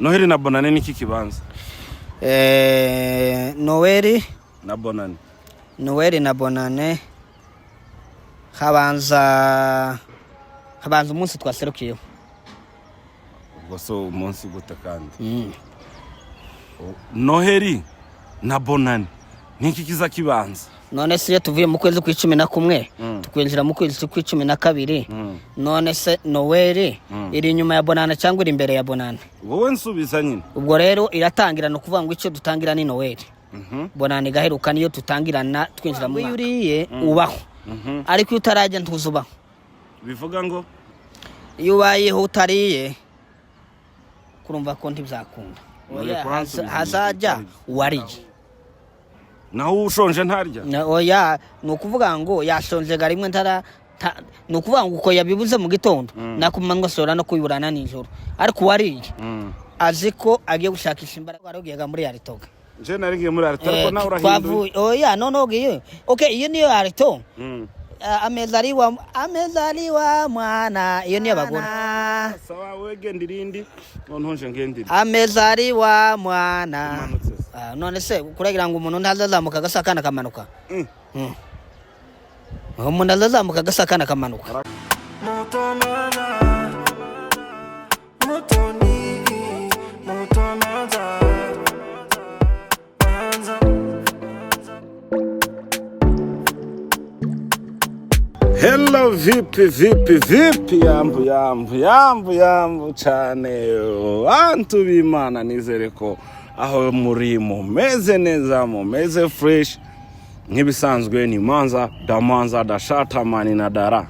Noheli na Bonane niki kibanza? Noweli na Bonane. Noweli na Bonane, habanza umunsi twaserukiyeho. Ubwo so umunsi gute kandi? Noheli na Bonane niki kiza kibanza? None se iyo tuvuye mu kwezi kwa 11, tukwinjira mu kwezi kwa 12, none se Noweli iri inyuma ya Bonane cyangwa iri imbere ya Bonane? Wowe nsubiza nyine. Ubwo rero iratangira, ni ukuvuga ngo icyo dutangira ni Noweli, Bonane igaheruka, niyo tutangirana twinjira mu mwaka. Iyo uriye ubaho, ariko iyo utarajya ntuzubaho. Bivuga ngo? Iyo ubayeho utariye, kurumva ko ntibyakunda. None Oya, kuransubiza hazajya ibintu. uwariye. Naho ushonje ntarya? Oya, ni ukuvuga ngo yashonjega rimwe ntara ni ukuvuga ngo uko yabibuze mu gitondo, nakumanywa ashobora no kubiburana nijoro, ariko uwariye azi ko agiye gushakisha imbaraga. Wari muri yaritoga? Nje nari ngiye muri arito, ariko nawe urahinduye. Twavuye, oya, none ugiye, okay, iyo niyo yarito. Amezaliwa, amezaliwa mwana, iyo niyo abagore. Sawa, wewe genda irindi, noneho nje ngenda irindi. Amezaliwa mwana. Umanutse se. Ah, none se kuragira ngo umuntu ntazazamuka agasakana akamanuka? Umuntu azazamuka agasakana akamanuka. Mutomana, mutoni, mutomanza, manza. Hello, vipi vipi vipi, yambu yambu yambu yambu cyane, bantu b'Imana. Nizere ko aho muri mumeze neza, mumeze fresh. Nk'ibisanzwe ni Manza Damanza Dashatamani na Dara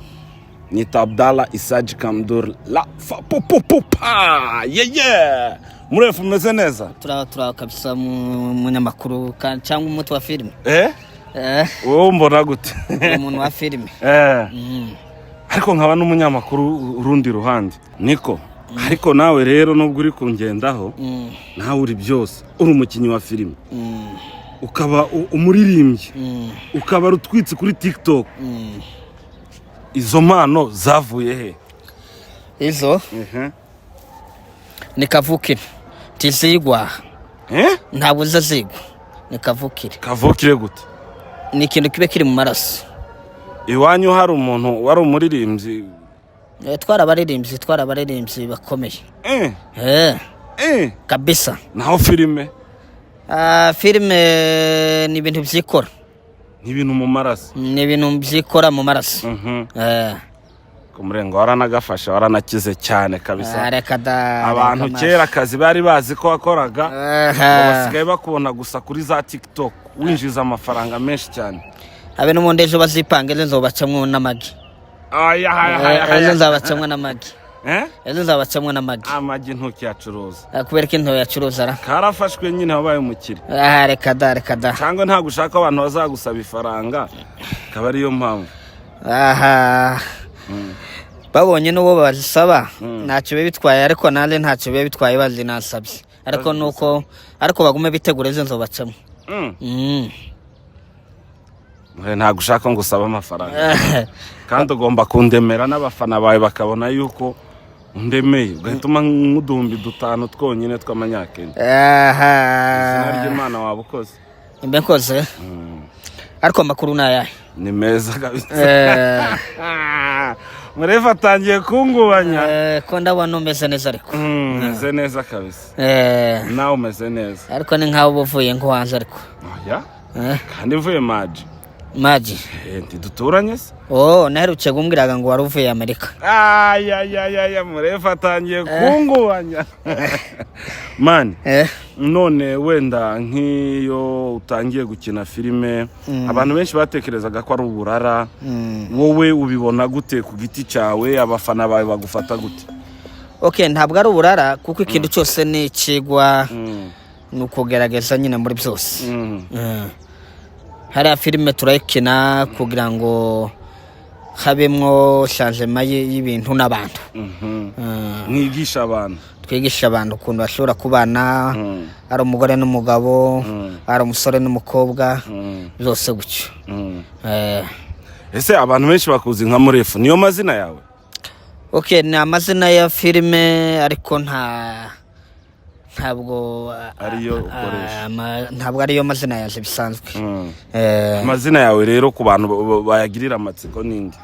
nita Abdallah Isaji Kamdur la fa pu pu pu pa ye murefu, umeze neza? Tura kabisa, mu munyamakuru cyangwa umuti wa filime. Eh. Wowe mbona gute? Uri umuntu wa filime. Ariko nkaba n'umunyamakuru urundi ruhande niko. Ariko nawe rero, nubwo uri kungendaho, nawe uri byose: uri umukinnyi wa filime, ukaba umuririmbyi, ukaba rutwitse kuri TikTok. Izo mpano zavuye he? Izo ni kavukire, ntizigwa. Eh? Ntabwo zizigwa, ni kavukire. Kavukire gute? Ni ikintu kiba kiri mu maraso. Iwanyu hari umuntu wari umuririmbyi? Twari abaririmbyi, twari abaririmbyi bakomeye. Kabisa. Naho filime? Ah, filime ni ibintu byikora. Ni ibintu mu maraso. Ni ibintu byikora mu maraso. Ku murengo waranagafasha, waranakize cyane kabisa. Ah, reka da. Abantu reka. Kera akazi bari bazi ko wakoraga, ngo basigaye bakubona gusa kuri za TikTok winjiza amafaranga menshi cyane. Habe n'ubundi ejo bazipanga, ejo nzobacamwo n'amagi. Aya aya aya. Ejo Aya. nzabacamwo n'amagi. Eh? Ejo nzabacamwo n'amagi. Amagi ntukiyacuruza. Ah, kubera ko intoya yacuruza ra? Karafashwe nyine, wabaye umukire. Ah, reka da, reka da. Cyangwa ntabwo ushaka abantu bazagusaba ifaranga, akaba ariyo mpamvu? Aha, babonye n'uwo bazisaba ntacyo biba bitwaye, ariko nanjye ntacyo biba bitwaye bazinasabye, ariko nuko ariko bagume bitegura, ejo nzobacamo. Ntabwo ushaka ngo usabe amafaranga, kandi ugomba kundemera n'abafana bawe bakabona yuko undemeye, ugahita umpa nk'uduhumbi 5 twonyine tw'amanyakenya. Aha. Izina ry'Imana, waba ukoze. Mbe nkoze, ariko amakuru ni ayahe? Ni meza kabisa. Murefu atangiye kungubanya. Ko ndabona umeze neza ariko. Meze neza kabisa. Nawe umeze neza. Ariko ni nkaho uba uvuye nko hanze ariko. Oya. Kandi mvuye maji. Maji? Ntiduturanye se? Oh, naherutse kumbwiraga ngo wari uvuye Amerika. Ayayayaya, murefu atangiye kungubanya mani. None wenda nk'iyo utangiye gukina filime, abantu benshi batekerezaga ko ari uburara. Wowe ubibona gute ku giti cyawe? Abafana bawe bagufata gute? Okay, ntabwo ari uburara, kuko ikintu cyose ni ikigwa, ni ukugerageza nyine muri byose. Hariya filime turayikina kugira ngo habemwo changement y'ibintu n'abantu. Mwigisha abantu. Twigisha abantu ukuntu bashobora kubana, ari umugore n'umugabo, ari umusore n'umukobwa, byose gutyo. Ese abantu benshi bakuzi nka Murefu, niyo mazina yawe? Okay, ni amazina ya filime, ariko nta Ntabwo Ariyo ukoresha. Ntabwo ariyo mazina yanjye bisanzwe. Amazina yawe rero ku bantu bayagirira amatsiko ninde?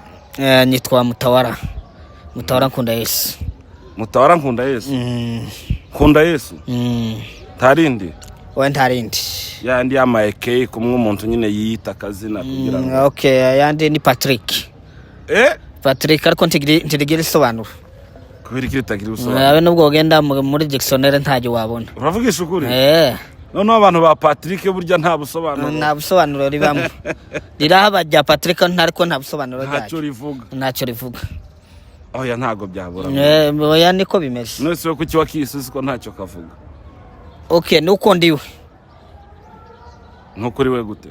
Nitwa Mutawara, Mutawara Nkunda Yesu. Mutawara Nkunda Yesu. Nkunda Yesu. Ntarindi? We, ntarindi. Yandi yamaye kumwe umuntu nyine yiyita akazina kugira ngo Okay, ayandi ni Patrick. Patrick, ariko ntirigira isobanuro. Kubera iki ritagira ubusobanuro? Abe nubwo wagenda muri dictionnaire ntacyo wabona. Uravugisha ukuri? Eh. Noneho abantu ba Patrick burya nta busobanuro. Nta busobanuro ribamo, rirahaba rya Patrick, ariko nta busobanuro Ntacyo ryacyo. rivuga. Ntacyo rivuga. Oya, ntabwo byabura. Eh, oya, niko bimeze. None se kuki wakise uzi ko ntacyo kavuga? Okay, nuko ndiwe. Nkuko uri we gute?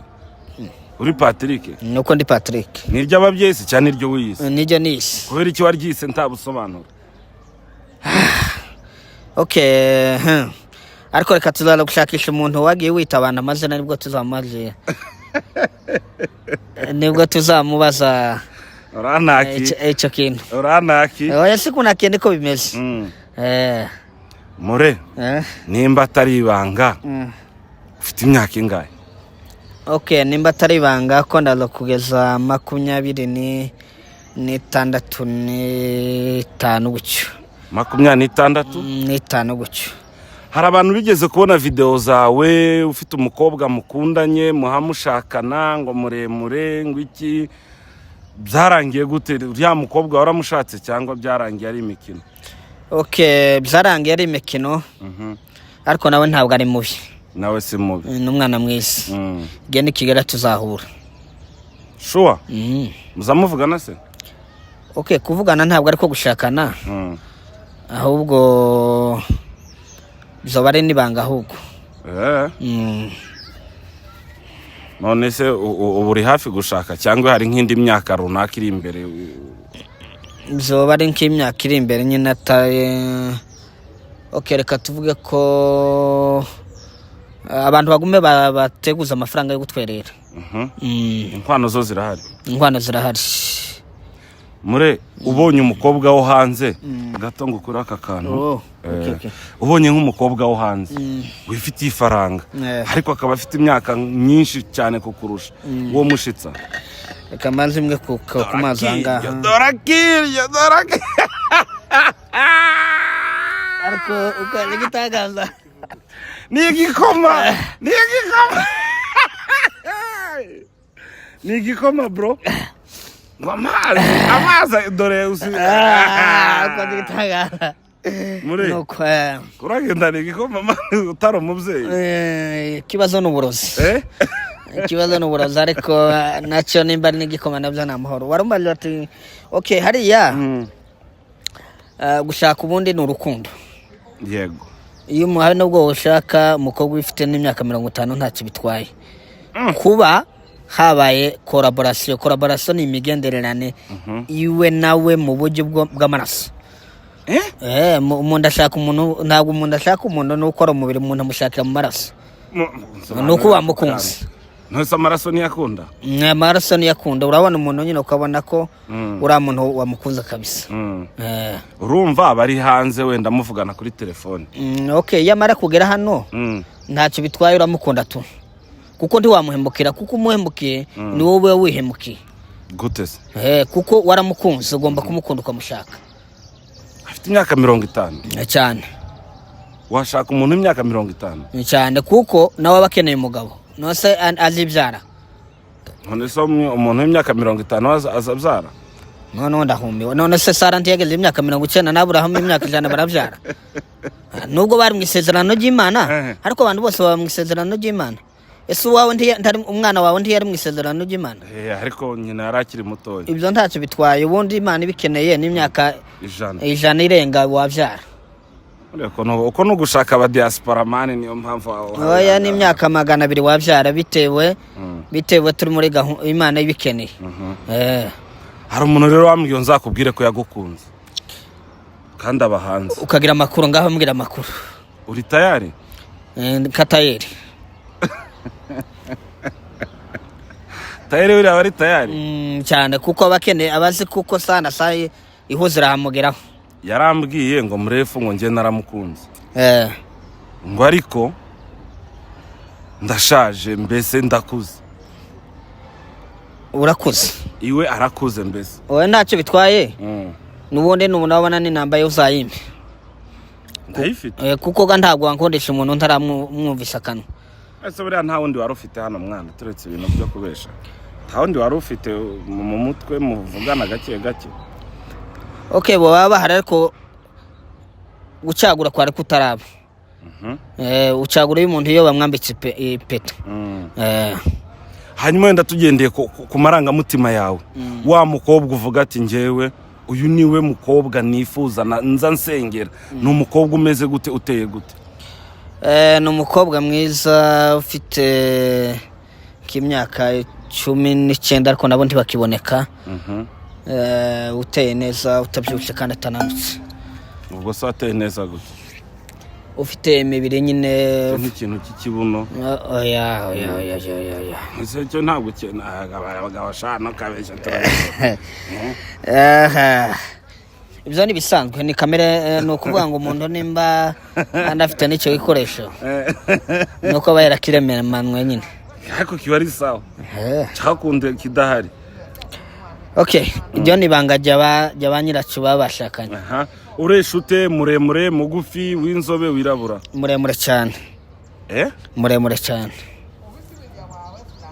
Uri Patrick? Nuko ndi Patrick. Ni iry'ababyeyi se cyane iryo wiyise? Nijyo nise. Kubera iki waryise nta busobanuro? Okay. Ariko reka tuzaza gushakisha umuntu wagiye wita abantu amazina, nibwo tuzamubaza, nibwo tuzamubaza. Uranaki. Icyo kintu. Uranaki. Oya, si kunakiye, niko bimeze. Mure, nimba atari ibanga, ufite imyaka ingahe? Okay, nimba atari ibanga ko ndaza kugeza 26, 25 gutyo. 26? 25 gutyo. Hari abantu bigeze kubona videwo zawe ufite umukobwa mukundanye, muhamushakana, ngo muremure, ngo iki. Byarangiye gute? Uriya mukobwa waramushatse cyangwa byarangiye ari imikino? Okay, byarangiye ari imikino, ariko nawe ntabwo ari mubi. Nawe si mubi. Ni umwana mwiza. Igihe nikigera tuzahura. Sure? Mm. Muzamuvugana se? Okay, kuvugana ntabwo ariko gushakana. Ahubwo bizoba ari n'ibanga ahubwo. None se ubu uri hafi gushaka cyangwa hari nk'indi myaka runaka iri imbere? Bizoba ari nk'imyaka iri imbere nyine, atari, okay, reka tuvuge ko abantu bagume bateguza amafaranga yo gutwerera. Inkwano zo zirahari? Inkwano zirahari. Mure, ubonye umukobwa wo hanze gato ngo ukure aka kantu. Oh, okay, okay. Ubonye nk'umukobwa wo hanze wifitiye ifaranga, ariko akaba afite imyaka myinshi cyane kukurusha, uwo mushitsa? Reka mbanze imwe ku mazi aha ngaha. Dore akirya, dore akirya. Ariko uko igitangaza. Ni igikoma, ni igikoma, ni igikoma bro. Ngo amazi, amazi, dore usi. Ah, uko igitangaza. Muri nuko uragendana igikoma man, utari umubyeyi. Ikibazo ni uburozi. Ikibazo ni uburozi, ariko nacyo nimba ari n'igikoma nabyo ni amahoro. Warumbaje ati okay hariya. Gushaka ubundi ni urukundo. Iyo umuhawe, nubwo ushaka umukobwa ufite n'imyaka 50, ntacyo bitwaye kuba habaye collaboration. Collaboration ni imigenderanire iwe nawe mu buryo bw'amaraso. Umuntu ashaka umuntu, ntabwo umuntu ashaka umuntu ni ukora umubiri, umuntu amushakira mu maraso. Ni uko wamukunze. Ntose amaraso ntiyakunda? Amaraso niyo akunda. Urabona umuntu nyine ukabona ko uriya muntu wamukunze kabisa. Urumva abari hanze wenda muvugana kuri telefone. Okay, iyo amara kugera hano, ntacyo bitwaye, uramukunda tu, kuko ntiwamuhemukira, kuko umuhemukiye ni wowe uba wihemukiye. Gute se? Kuko waramukunze, ugomba kumukunda ukamushaka. Afite imyaka 50? Cyane. Washaka umuntu w'imyaka 50? Cyane, kuko nawe aba akeneye umugabo. Nose azibyara? None se umuntu w'imyaka 50 azabyara? Noneho ndahumiwe. None se Sara ntiyageze imyaka 90, n'Aburahamu imyaka 100 barabyara, nubwo bari mu isezerano ry'Imana? Ariko abantu bose baba mu isezerano ry'Imana. Ese uwawe umwana wawe ntiyari mu isezerano ry'Imana? Ariko nyina yari akiri mutoya. Ibyo ntacyo bitwaye. Ubundi Imana ibikeneye n'imyaka 100. 100 irenga wabyara. Uko ni ugushaka aba diaspora man, niyo mpamvu Oya, n'imyaka 200 wabyara, bitewe bitewe turi muri gahunda Imana ibikeneye. Hari umuntu rero wambwiye nzakubwire ko yagukunze kandi aba hanze. Ukagira amakuru, ngaho mbwira amakuru. Uri tayari? Katayeri. Tayari, uriya aba ari tayari. Cyane, kuko aba akeneye abazi, kuko sana sayi ihuza irahamugeraho. Yarambwiye ngo murefu, ngo njye naramukunze. Ngo ariko ndashaje, mbese ndakuze. Urakuze. Iwe arakuze mbese. Wowe ntacyo bitwaye. N'ubundi nubona n'inamba ye uzayimpe. Ndayifite. Kuko ga ntabwo wankondesha umuntu ntaramwumvisa akanwa. Ese buriya nta wundi wari ufite hano, mwana? Turetse ibintu byo kubesha, nta wundi wari ufite mu mutwe muvugana gake gake? Okay, bo baba bahari, ariko gucagura kwari kutaraba. Ucagura iyo umuntu iyo bamwambitse ipeta. Hanyuma wenda tugendeye ku marangamutima yawe, wa mukobwa uvuga ati: "Njyewe uyu niwe mukobwa nifuza nza nsengera," ni umukobwa umeze gute, uteye gute? Ni umukobwa mwiza ufite nk'imyaka 19, ariko nabo ntibakiboneka. Uteye neza, utabyibushye kandi atananutse. Ubwo se ateye neza gute? Ufite imibiri nyine. Nk'ikintu cy'ikibuno? Oya, oya, oya, oya, oya. Ese cyo ntabwo abagabo bashaka kabeshya, turabibona. Aha. Ibyo ni ibisanzwe, ni kamere. Ni ukuvuga ngo umuntu nimba anafite n'icyo gikoresho, ni uko aba yarakiremanwe nyine. Ariko kiba ari sawa cyakunde kidahari. Okay, iryo ni ibanga rya ba nyiracyo baba bashakanye. Aha, uresha ute? Muremure, mugufi, w'inzobe, wirabura? Muremure cyane. Eh? Muremure cyane.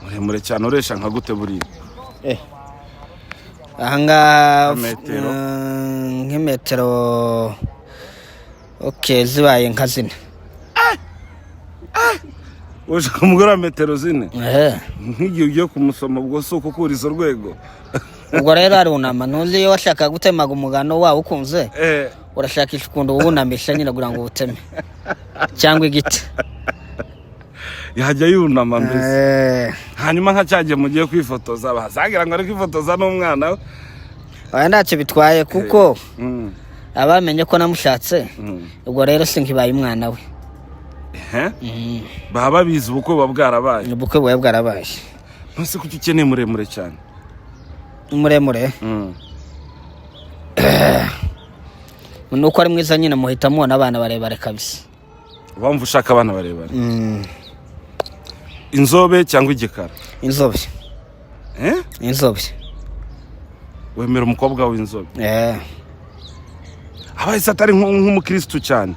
Muremure cyane, uresha nka gute buriya? Ahangaha. Metero. Nk'imetero, okay, zibaye nka 4. Ushaka umugore wa metero 4? Eh. Nk'igihe ugiye kumusoma, ubwo si ukukuriza urwego? Ubwo rero arunama, ntuzi iyo washaka gutemaga umugano wawe ukunze, urashakisha ukuntu uwunamisha nyine kugira ngo uwuteme, cyangwa igiti. Yajya yunama mbese. Eh. Hanyuma nka cyagihe mugiye kwifotoza, bazagira ngo ari kwifotoza n'umwana we. Oya, ntacyo bitwaye kuko abamenye ko namushatse, ubwo rero sinkibaye umwana we. Ehe. Baba babizi, ubukwe buba bwarabaye. Ubukwe buba bwarabaye. Ntuse kuki ukeneye muremure cyane? Muremure ni uko ari mwiza nyine, muhita mubona abana barebare kabisa. Wumva ushaka abana barebare? Inzobe cyangwa igikara? Inzobe. Eh? Inzobe. Wemera umukobwa w'inzobe? Eh. Abaye se atari nk'umukirisitu cyane,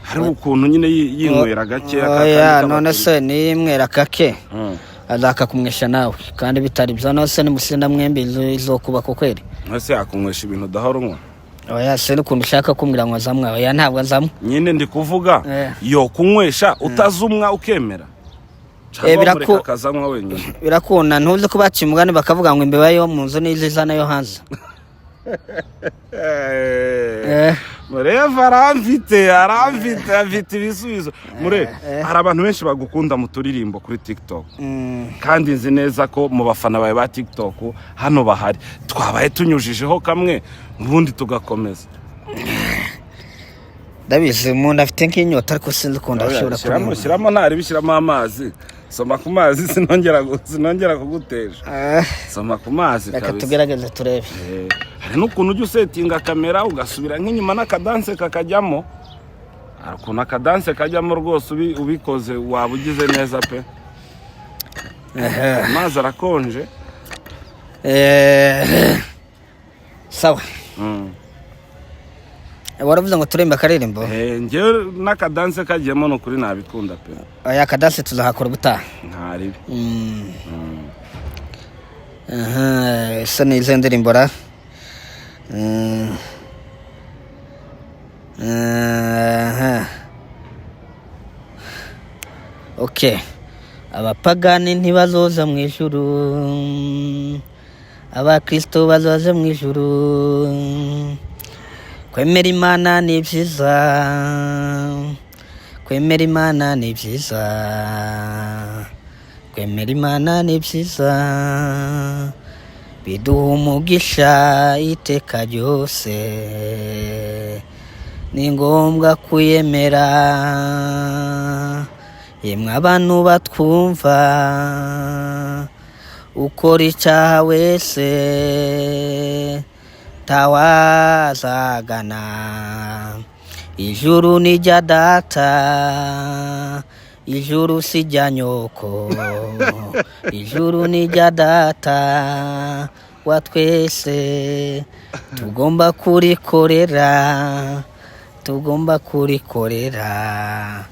hari ukuntu nyine yinywera gake Oya, none se nimwera kake azakakumwisha nawe, kandi bitari byo, none se nimusinda mwembi inzu izokubaka kweri? Ese yakunywesha ibintu udahora unywa? Oya, se n'ukuntu ushaka kumbwira ngo azamwa, oya, ntabwo azamwa. Nyine ndi kuvuga, yo kunywesha utazumwa ukemera, cyangwa wamureka akazanywa wenyine? Birakunda, ntuzi ko baciye umugani bakavuga ngo imbeba yo mu nzu nizo izana yo hanze. Eh. Mureva aramfite, aramfite, afite ibisubizo. Mure, hari abantu benshi bagukunda mu turirimbo kuri TikTok, kandi nzi neza ko mu bafana bawe ba TikTok hano bahari. Twabaye tunyujijeho kamwe, ubundi tugakomeza. Ndabizi umuntu afite nk'inyota, ariko sinzi ukuntu ashobora Shyiramo, kubibona. shyiramo, ntari bishyiramo amazi. Soma ku mazi, sinongera kuguteja. Soma ku mazi Reka kabisa. tugerageze turebe. Hari n'ukuntu ujya usetinga kamera ugasubira nk'inyuma n'akadanse kakajyamo. Hari ukuntu akadanse kajyamo rwose, ubikoze waba ugize neza pe. Amazi arakonje. Sawa. Waravuze ngo turembe akaririmbo. Njyewe n'akadanse kagiyemo, ni ukuri nabikunda pe. Aya akadanse tuzahakora ubutaha. Ntaribi. Aha, ese ni izihe ndirimbo ra? Aha. Okay, abapagani ntibazoza mu ijuru, abakristo bazoza mu ijuru. Kwemera Imana ni byiza, kwemera Imana ni byiza, kwemera Imana ni byiza, biduha umugisha iteka ryose. Ni ngombwa kuyemera. Yemwe abantu batwumva, ukora icyaha wese tawazagana. Ijuru ni rya data, ijuru si rya nyoko. Ijuru ni rya data wa twese, tugomba kurikorera, tugomba kurikorera,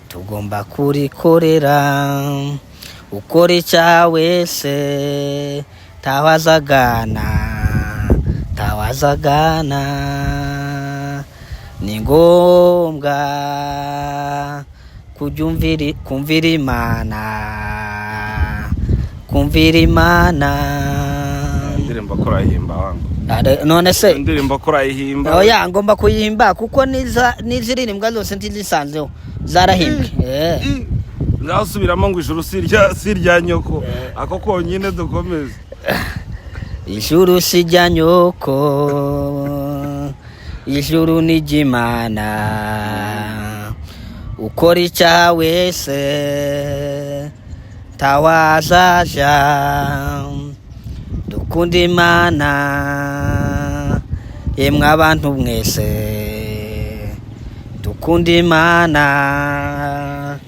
tugomba kurikorera. Ukora icyaha wese tawazagana, tawazagana. Ni ngombwa kujya kumvira Imana, kumvira Imana. Indirimbo ko urayihimba wangu? None se? Indirimbo ko urayihimba? Oya, ngomba kuyihimba kuko n'iziririmbwa zose ntizisanzeho, zarahimbwe. Ngaho usubiramo ngo ijuru si irya nyoko, ako konyine dukomeze. Ijuru si rya nyoko, ijuru ni ry'Imana. Ukora icyaha wese tawazaja. Dukunda Imana, yemwe abantu mwese, dukunda Imana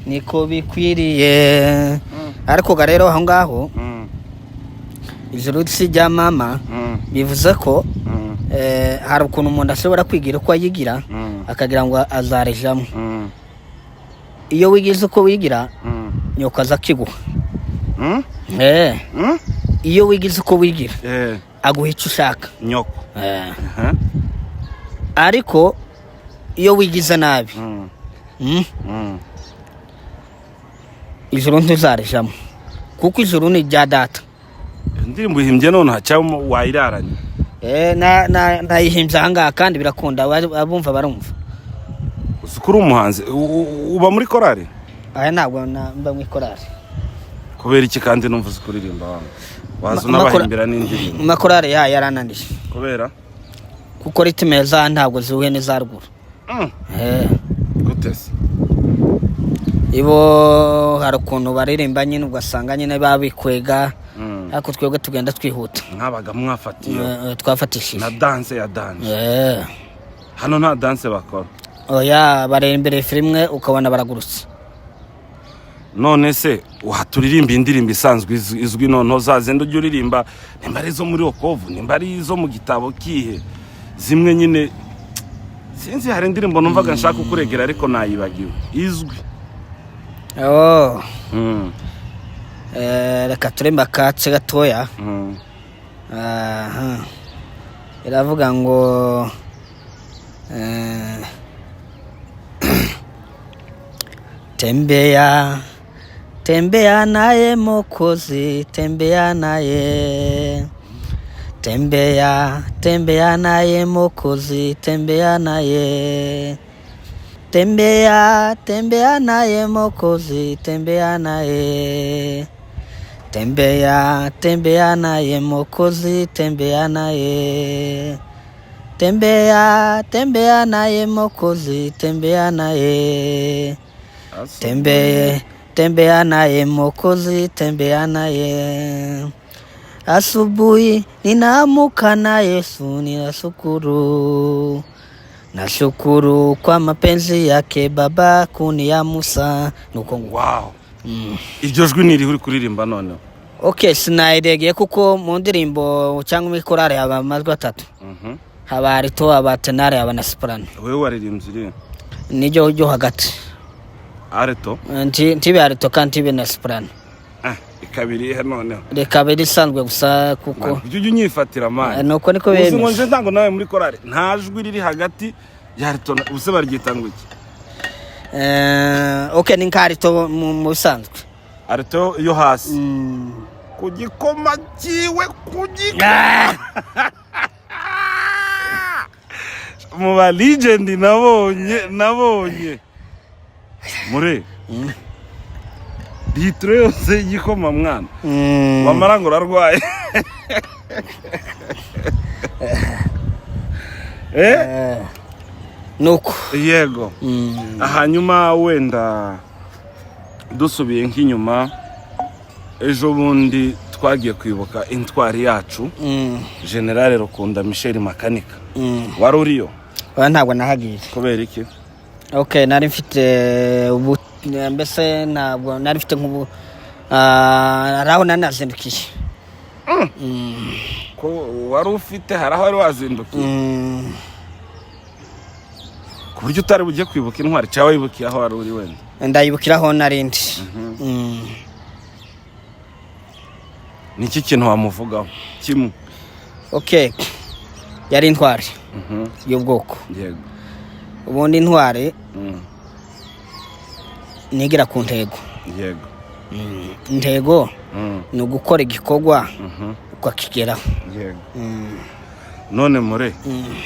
niko bikwiriye. Ariko ga rero aho ngaho, ijuru si rya mama, bivuze ko hari ukuntu umuntu ashobora kwigira uko ayigira, akagira ngo azarejamo. Iyo wigize uko wigira, nyoko aza akiguha. Iyo wigize uko wigira, aguha icyo ushaka. Nyoko. Aha. Ariko iyo wigize nabi, ijuru ntuzarejamo kuko ijuru ni irya data. Indirimbo uhimbye nonaha cyangwa wayiraranye? Nayihimbye ahangaha kandi birakunda, abumva barumva. Uzi ko uri umuhanzi? Uba muri korari? Aya, ntabwo mba mu ikorari. Kubera iki kandi numva uzi kuririmba wangu? Waza unabahimbira n'indirimbo. Makorari ya yarananiye. Kubera? Kuko rythme za ntabwo zihuye n'iza ruguru. Gute se? Ibo hari ukuntu baririmba nyine, ugasanga nyine babikwega, ariko twebwe tugenda twihuta. Mwabaga mwafatiye Twafatishije. Na danse ya danse. Hano nta danse bakora? Oya, bareba imbere filimwe ukabona baragurutse. None se waturirimba indirimbo isanzwe izwi noneho, za zindi ujya uririmba, nimba ari izo muri okovu, nimba ari izo mu gitabo kihe, zimwe nyine? Sinzi, hari indirimbo numvaga nshaka kukuregera ariko nayibagiwe, izwi. Oh. Reka turembe akatsi gatoya. Aha. Iravuga ngo tembea, tembea naye Mokozi, tembea naye, tembea, tembea naye Mokozi, tembea naye, tembea, tembea naye Mokozi, tembea naye, tembea, tembea naye Mokozi, tembea naye, tembea, tembea naye Mokozi, tembea naye, tembea, tembea naye Mokozi, tembea naye. Asubuhi ninaamuka na Yesu, ninashukuru, nashukuru kwa mapenzi yake Baba kuniamusa. Nuko ngo. Wow, iryo jwi ni irihe uri kuririmba noneho? Okay, sinayiregeye kuko mu ndirimbo cyangwa muri korali haba amajwi atatu. Haba alto, haba ténor, haba na soprano. Wowe waririmbye irihe? Niryo ryo hagati. Alto? Ntibe alto kandi ntibe na soprano. Ah, ikaba irihe noneho? Reka risanzwe gusa kuko Ujya ujya unyifatira mani. Nuko niko Uzi ngo bemeza. nje ntabwo nawe muri korali nta jwi riri hagati ya alto ubuse baryita ngo iki? Okay, ni nka alto mu bisanzwe. Alto yo hasi ku gikoma cyiwe, ku gikoma mu ba legend nabonye muri litiro yose y'igikoma mwana, wamara ngo urarwaye, eh. Nuko. Yego. Hanyuma wenda dusubiye nk'inyuma, ejo bundi twagiye kwibuka intwari yacu, Generale Rukunda Michel Makanika. Wari uriyo? Oya, ntabwo nahagiye. Kubera iki? Okay, nari mfite ubu, mbese ntabwo nari mfite nk'ubu, hari aho nari nazindukiye. Ko wari ufite, hari aho wari wazindukiye? Ku buryo utari bujye kwibuka intwari, cyangwa wibukiye aho wari uri wenda? Ndayibukira aho nari ndi. Ni iki kintu wamuvugaho kimwe? Okay, yari intwari y'ubwoko. Ubundi intwari nigira ku ntego. Intego ni ugukora igikorwa ukakigeraho. None mure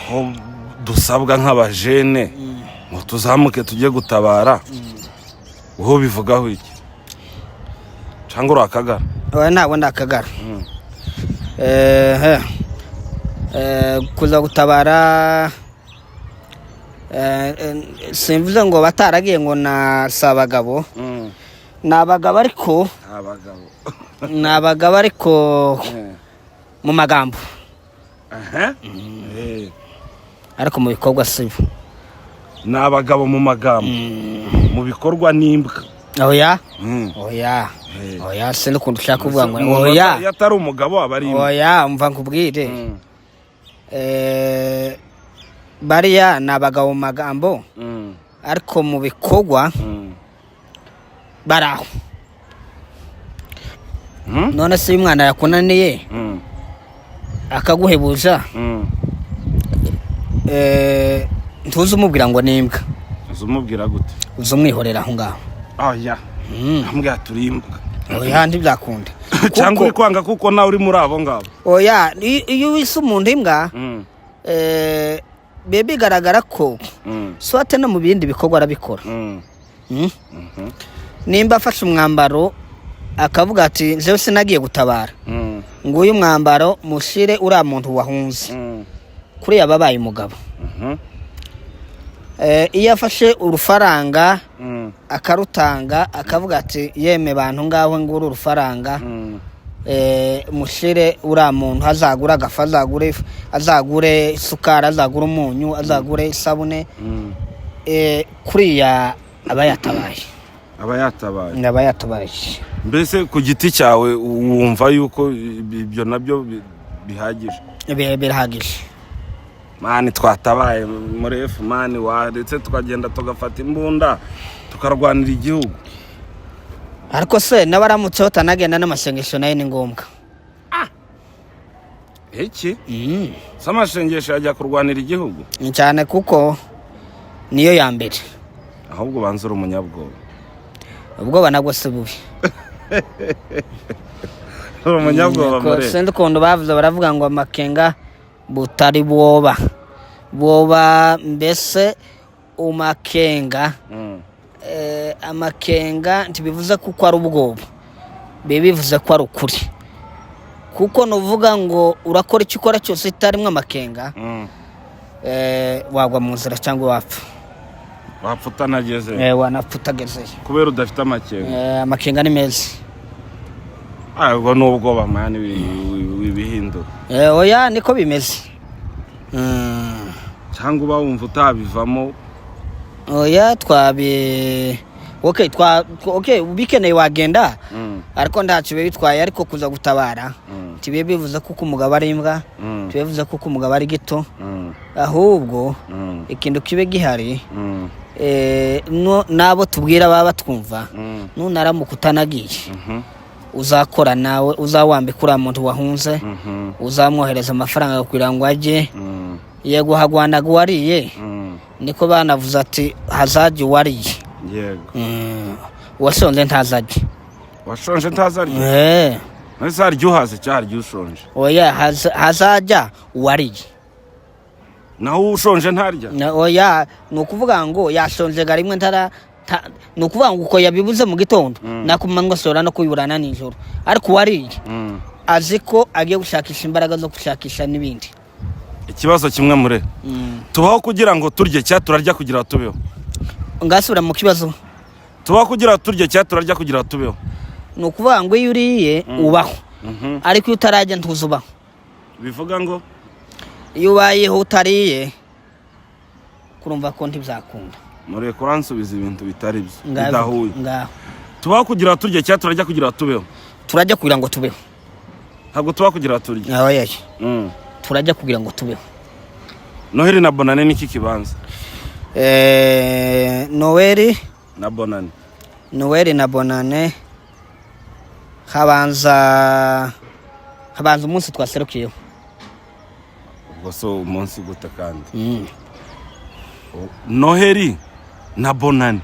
ko dusabwa nk'abajene ngo tuzamuke tujye gutabara, wowe bivugaho iki? Cyangwa uri akagara? Oya, ntabwo ndakagara. Kuza gutabara, simvuze ngo bataragiye ngo na si abagabo, ni abagabo ariko Abagabo. Ni abagabo ariko mu magambo, ariko mu bikorwa si bo. Ni abagabo mu magambo, mu bikorwa n'imbwa. Oya. Oya. Oya, sinzi ukuntu ushaka kuvuga ngo Umuntu oya. iyo atari umugabo aba ari imbwa. Oya, umva nkubwire. Bariya ni abagabo mu magambo, ariko mu bikorwa bari aho. None se iyo umwana yakunaniye akaguhebuza, ntuzi umubwira ngo ni imbwa. Uzi umubwira gute? Uzi umwihorera aho ngaho. Oya, ambwira turi imbwa. Oya, ntibyakunda. Cyangwa uri kwanga kuko nawe uri muri abo ngabo? Oya, iyo wise umuntu imbwa, biba bigaragara ko swate no mu bindi bikorwa arabikora. Nimba afashe umwambaro akavuga ati: "Njyewe sinagiye gutabara, nguyu mwambaro mushyire uriya muntu wahunze," kuriya aba abaye umugabo. Iyo afashe urufaranga akarutanga akavuga ati: "Yeme bantu, ngaho nguru urufaranga, mushyire uriya muntu, azagure agafu, azagure ifu, azagure isukari, azagure umunyu, azagure isabune," kuriya aba yatabaye. Aba yatabaye. Aba yatabaye. Mbese ku giti cyawe wumva yuko ibyo nabyo bihagije? Birahagije. Man, twatabaye muri efu man, ndetse tukagenda tugafata imbunda tukarwanira igihugu. Ariko se n'abaramutse batanagenda, n'amasengesho nayo ni ngombwa. Iki se amashengesho yajya kurwanira igihugu? Ni cyane, kuko niyo ya mbere. Ahubwo ubanza uri umunyabwoba. Ubwoba nabwo si bubi. Uri umunyabwoba. Ko Muri sinzi ukuntu bavuze, baravuga ngo amakenga butari bwoba bwoba, mbese umakenga, amakenga ntibivuze kuko ari ubwoba, biba bivuze ko ari ukuri, kuko nuvuga ngo urakora icyo ukora cyose itarimo amakenga, wagwa mu nzira cyangwa wapfa. Wapfa utanageze. Wanapfa utagezeyo. Kubera udafite amakenga. Amakenga ni meza. Ubwo ni ubwoba man, wibihindura. Oya, niko bimeze. Cyangwa uba wumva utabivamo? Oya, twabi okay, okay, ubikeneye wagenda, ariko ntacyo biba bitwaye. Ariko kuza gutabara ntibibe bivuze kuko umugabo ari imbwa, ntibibe bivuze kuko umugabo ari gito, ahubwo ikintu kibe gihari, n'abo tubwira baba batwumva, nunaramuka utanagiye, uzakora nawe, uzawambika uriya muntu wahunze, uzamwohereza amafaranga kugira ngo ajye. Yego, hagwanaga uwariye. Niko banavuze ati: "Hazajya uwariye." Uwashonje ntazajya. Washonje ntazarya. Ese harya uhaze cyangwa harya ushonje? Oya, hazajya uwariye. Naho ushonje ntarya? Oya, ni ukuvuga ngo yashonjega rimwe ntara ni ukuvuga ngo uko yabibuze mu gitondo, na ku manywa ashobora no kubiburana nijoro, ariko uwariye azi ko agiye gushakisha imbaraga zo gushakisha n'ibindi. Ikibazo kimwe mure: tubaho kugira ngo turye cyangwa turarya kugira ngo tubeho? Ngasubira mu kibazo. Tubaho kugira ngo turye cyangwa turarya kugira ngo tubeho? Ni ukuvuga ngo iyo uriye ubaho, ariko iyo utarajya ntuzi ubaho. Bivuga ngo Iyo ubayeho utariye Kurumva ko ntibyakunda. Mureke, uransubiza ibintu bitari byo, Ngaho- bidahuye. Ngaho. Tubaho kugira turye cyangwa turajya kugira tubeho? Turajya kugira ngo tubeho. Ntabwo tubaho kugira turye. Abayaye. Turajya kugira ngo tubeho. Noheli na Bonane, niki kibanza? Noweli Na Bonane. Noweli na Bonane, habanza umunsi twaserukiyeho. Ubwo so umunsi gute kandi? Noheli na Bonane,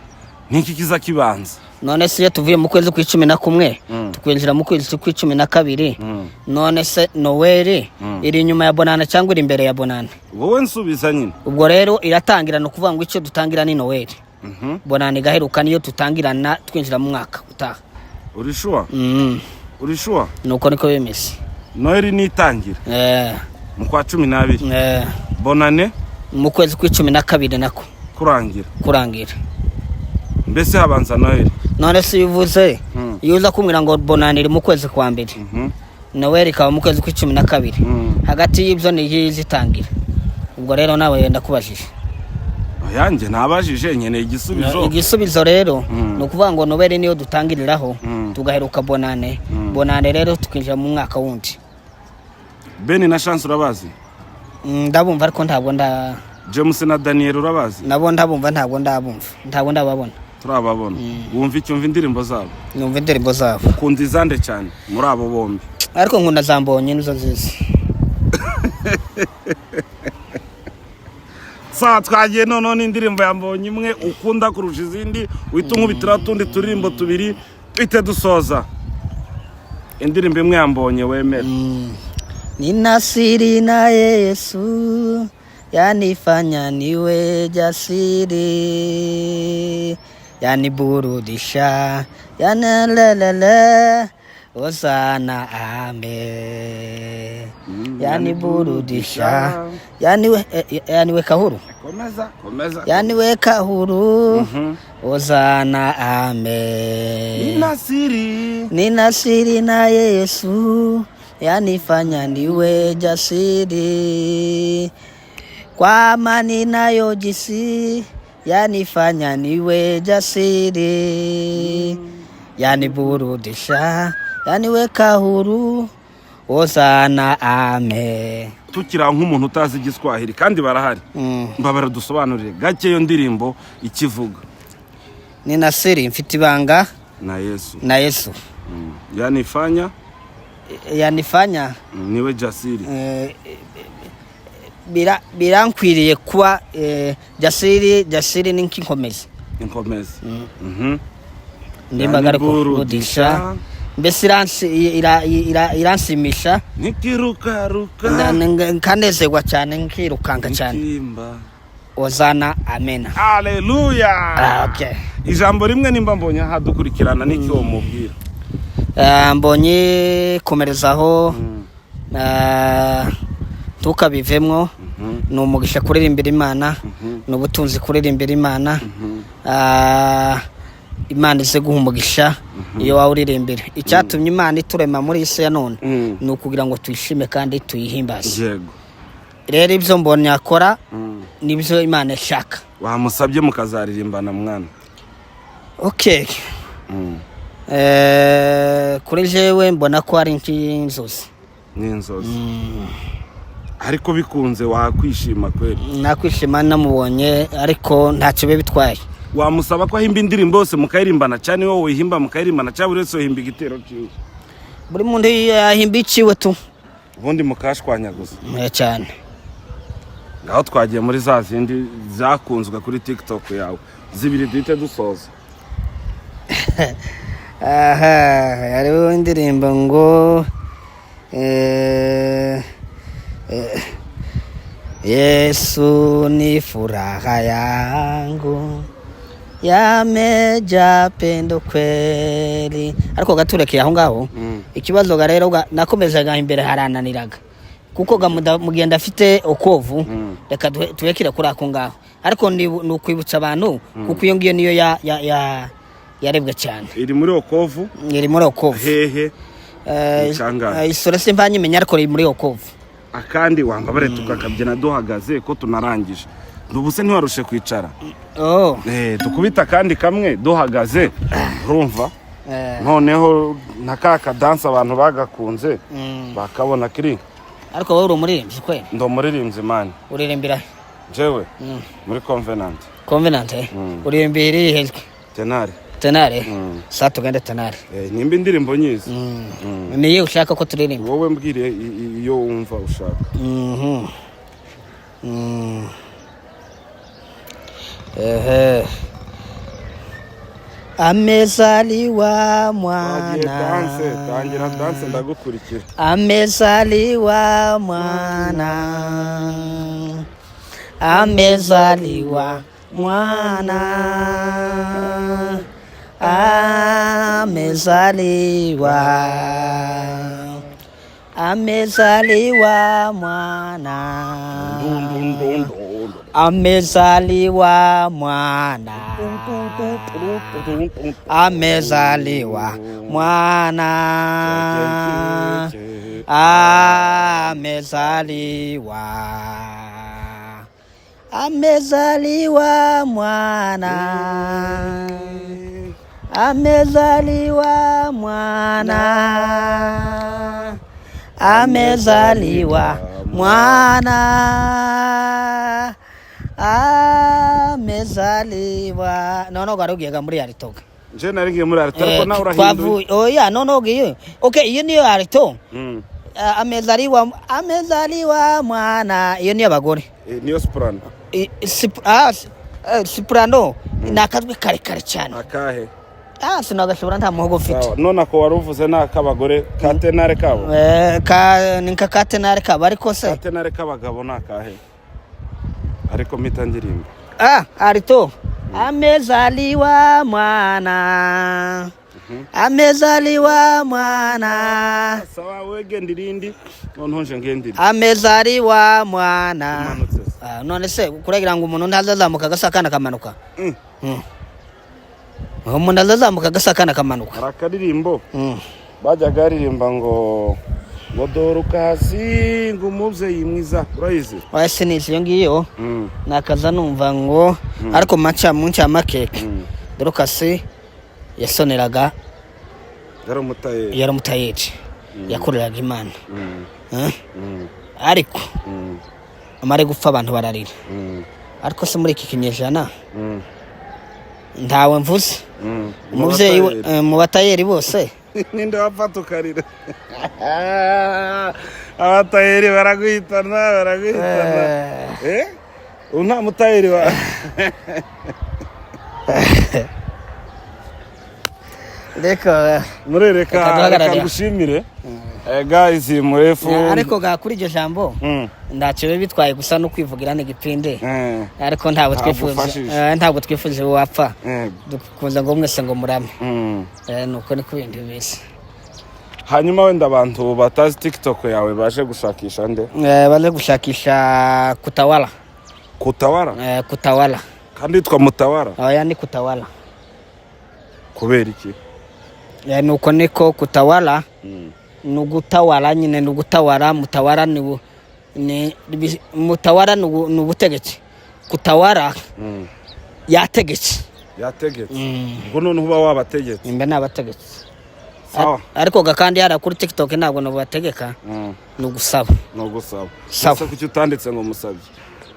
niki kiza kibanza? None se iyo tuvuye mu kwezi kwa 11, tukwinjira mu kwezi kwa 12, none se Noweli iri inyuma ya Bonane cyangwa iri imbere ya Bonane? Wowe nsubiza nyine. Ubwo rero iratangira, ni ukuvuga ngo icyo dutangira ni Noweli, Bonane igaheruka, niyo tutangirana twinjira mu mwaka utaha. Uri sure? Uri sure? Nuko niko bimeze. Noheli nitangira mu kwa 12, Bonane mu kwezi kwa 12 nako kurangira. Kurangira. Mbese habanza Noheli? None se iyo uvuze, iyo uza kumbwira ngo Bonane iri mu kwezi kwa mbere, Noweli ikaba mu kwezi kwa 12, hagati y'ibyo ni iyi zitangira. Ubwo rero nawe wenda kubajije. Oyanjye nabajije, nkeneye igisubizo. Igisubizo rero ni ukuvuga ngo Noweli niyo dutangiriraho, tugaheruka Bonane. Bonane rero tukinjira mu mwaka wundi. Beni na Chance urabazi? Ndabumva ariko ntabwo nda James na Daniel urabazi? Nabo ndabumva, ntabwo ndabumva, ntabwo ndababona. Turababona. Wumva icyo, wumva indirimbo zabo? Numva indirimbo zabo. Ukunda izande cyane muri abo bombi? Ariko nkunda zambonye, nizo nziza. Saa twagiye noneho n'indirimbo ya Mbonyi imwe ukunda kurusha izindi, uhita unkubitira utundi turirimbo tubiri, tuhite dusoza. Indirimbo imwe ya Mbonye wemera. Nina siri na Yesu yanifanya niwe jasiri, yaniburudisha, yanalelele, osana ame, yaniburudisha, yaniwe, yaniweka huru. Komeza, komeza. Yaniweka huru, osana ame. Inasiri. Nina siri na Yesu yanifanya niwe jasiri, kwa amani nayojisi yanifanya niwe jasiri, yaniburudisha, yaniweka huru, osana ame. Tukira nk'umuntu utazi Igiswahili, kandi barahari, mbabara dusobanurire gake iyo ndirimbo ikivuga. Nina siri, mfite ibanga na Yesu. Na Yesu. Yanifanya Yanifanya niwe jasiri. Birankwiriye kuba jasiri. Jasiri ni nk'inkomezi. Inkomezi. Ndimbaga ariko Yaniburudisha. burudisha, mbese iransimisha. Nikirukaruka. Nkanezerwa cyane, nkirukanka cyane. Nikimba. Ozana amena. Haleluya. Ah, okay. Ijambo rimwe, nimba mbonye ahadukurikirana, niki wamubwira? Mbonye komerezaho, ntukabivemwo. Ni umugisha kuririmbira Imana, ni ubutunzi kuririmbira Imana. Imana ize guha umugisha iyo waba uririmbira. Icyatumye Imana iturema muri iyi si ya none ni ukugira ngo tuyishime kandi tuyihimbaze. Rero ibyo mbonye akora nibyo Imana ishaka. Wamusabye mukazaririmbana, mwana? Okay. Kuri jewe mbona ko ari nk'inzozi. N'inzozi, ariko bikunze wakwishima kweli. Nakwishima namubonye, ariko ntacyo biba bitwaye. Wamusaba ko ahimba indirimbo yose mukayirimbana, cyane wowe wihimba mukayirimbana, cyangwa buri wese uhimba igitero cyiwe? Buri muntu yahimba iciwe tu. Ubundi mukashwanya gusa. Cyane. Ngaho twagiye muri za zindi zakunzwe kuri TikTok yawe zibiri, duhite dusoza. Aha hariho indirimbo ngo Yesu ni furaha yangu, yameja pendo kweli. Ariko gaturekeye aho ngaho. Ikibazo ga rero nakomezaga imbere harananiraga kuko ga mugenda afite okovu. Reka turekere kuri ako ngaho, ariko ni ukwibutsa abantu kuko iyo ngiyo niyo yarebwe cyane. Iri muri okovu? Iri muri okovu. Hehe? Ni kangahe? Isura simba nyimenya, ariko iri muri okovu. Akandi wambabare tukakabyina duhagaze ko tunarangije. Ubu se ntiwarushe kwicara? Oh. Dukubita akandi kamwe duhagaze, urumva? Eh. Noneho na ka kadansi abantu bagakunze, bakabona kiri. Ariko wowe uri umuririmbyi kweli? Ndi umuririmbyi, man. Uririmbira? Jewe muri Covenant. Covenant, eh? Uririmbira irihe jwi? Tenor. Tenor? Sa tugende tenor. Nimba indirimbo nyizi. Niyo ushaka ko turirimba? Wowe mbwire iyo wumva ushaka. Ehe. Amezaliwa Wagiye. mwana. Dance, tangira dance, ndagukurikira. Amezaliwa mwana. Amezaliwa mwana. Amezaliwa. Amezaliwa mwana. Amezaliwa mwana. Amezaliwa mwana. Amezaliwa. Amezaliwa mwana. Amezaliwa mwana. Amezaliwa mwana. Amezaliwa. Noneho wari ugiye muri alto. Nje nari ngiye muri alto, ariko nawe urahinduye. Twavuye, oya, noneho ugiye, okay, iyo niyo alto. Ah, amezaliwa, amezaliwa mwana, iyo niyo abagore. Niyo soprano. Soprano ni akajwi karekare cyane. Akahe? Ah, sinagashobora, nta muhogo mfite. Sawa, none ako wari uvuze ni ak'abagore, ka tenor kabo? Ka ni nka ka tenor kabo, ariko se Ka tenor k'abagabo ni akahe? Ariko mpita ndirimba. Ah, alto. Amezaliwa mwana. Amezaliwa mwana. Sawa, we genda irindi, noneho nje ngendire. Amezaliwa mwana. Umanutse se. Ah, none se kuragira ngo umuntu ntazazamuka agasakana akamanuka? Umuntu azazamuka agasakana akamanuka. Hari akaririmbo bajyaga baririmba ngo Dorukasi, ngo umubyeyi mwiza, urayizi? Oya, sinizi iyo ngiyo. Nakaza numva ngo, ariko maca mu ncyamakeke, Dorukasi yasoneraga. Yari umutayeri. Yari umutayeri, yakoreraga Imana. Eh? Ariko amare gupfa abantu bararira. Ariko se muri iki kinyejana ntawe mvuze umubyeyi mu batayeri bose. Ninde wapfa tukarira? Abatayeri baraguhitana, baraguhitana. Eh, ubu nta mutayeri wa Reka. Murereka. Reka duhagarare. Reka ngushimire. Guys, murefu. Ariko ga kuri iryo jambo ntacyo biba bitwaye, gusa no kwivugira ni igipindi. Ariko ntabwo Ntabwo twifuza ufashije. Ntabwo twifuje wapfa, dukunze ngo mwese ngo murame. Nuko niko ibintu bimeze. Hanyuma wenda abantu batazi TikTok yawe baje gushakisha nde? Baze gushakisha Kutawala. Kutawara? Kutawala. Kandi yitwa Mutawara? Oya, ni Kutawala. Kubera iki? Nuko niko Kutawala, ni ugutawara nyine, ni ugutawara. Mutawara ni mutawara ni ubutegetsi, kutawara yategetse. Yategetse, ubwo noneho uba wabategetse. Imbe ni abategetsi. Sawa. Ariko ga kandi hariya kuri TikTok ntabwo nabategeka, ni ugusaba. Ni ugusaba. Sawa. Ese kuki utanditse ngo musabye?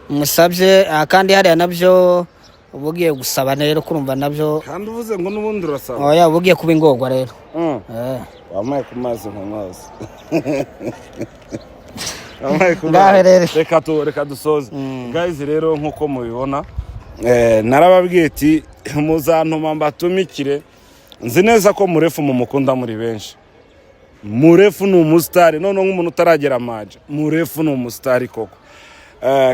Musabye, kandi hariya nabyo uba ugiye gusaba rero, kurumva nabyo. Kandi uvuze ngo n'ubundi urasaba. Oya, uba ugiye kuba ingorwa rero. Wampaye ku mazi nka mazi, wampaye ku Ngaho mazi. rero. Reka dusoze, guys. Rero nk'uko mubibona, narababwiye ati muzantuma mbatumikire. Nzi neza ko Murefu mumukunda muri benshi. Murefu ni umusitari, noneho nk'umuntu utaragera amaja, Murefu ni umusitari koko.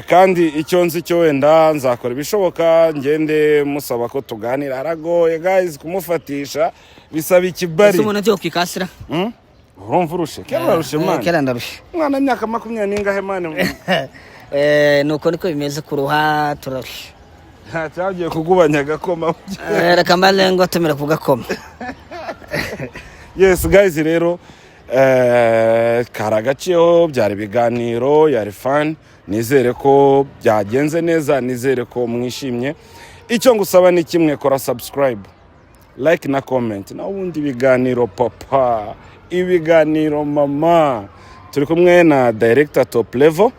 Kandi icyo nzi cyo, wenda nzakora ibishoboka ngende musaba ko tuganira. Haragoye, guys, kumufatisha bisaba ikibari. Ese umuntu ntiyo kwikasira? Urumva urushe, kera urarushe, man. Kera ndarushe. Umwana w'imyaka 20 n'ingahe, man? Nuko niko bimeze, kuruha turarushe. Nta cyagiye kugubanya agakoma. Reka mbaze ngo tumire ku gakoma. Yes, guys, rero Kari agaciyeho, byari ibiganiro, yari fun. Nizere ko byagenze neza, nizere ko mwishimye. Icyo ngusaba ni kimwe: kora subscribe, like na comment. Naho ubundi ibiganiro papa, ibiganiro mama, turi kumwe na director Top Level.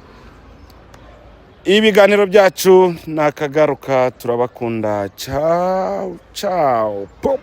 Ibiganiro byacu nakagaruka, turabakunda. Ciao ciao, pop.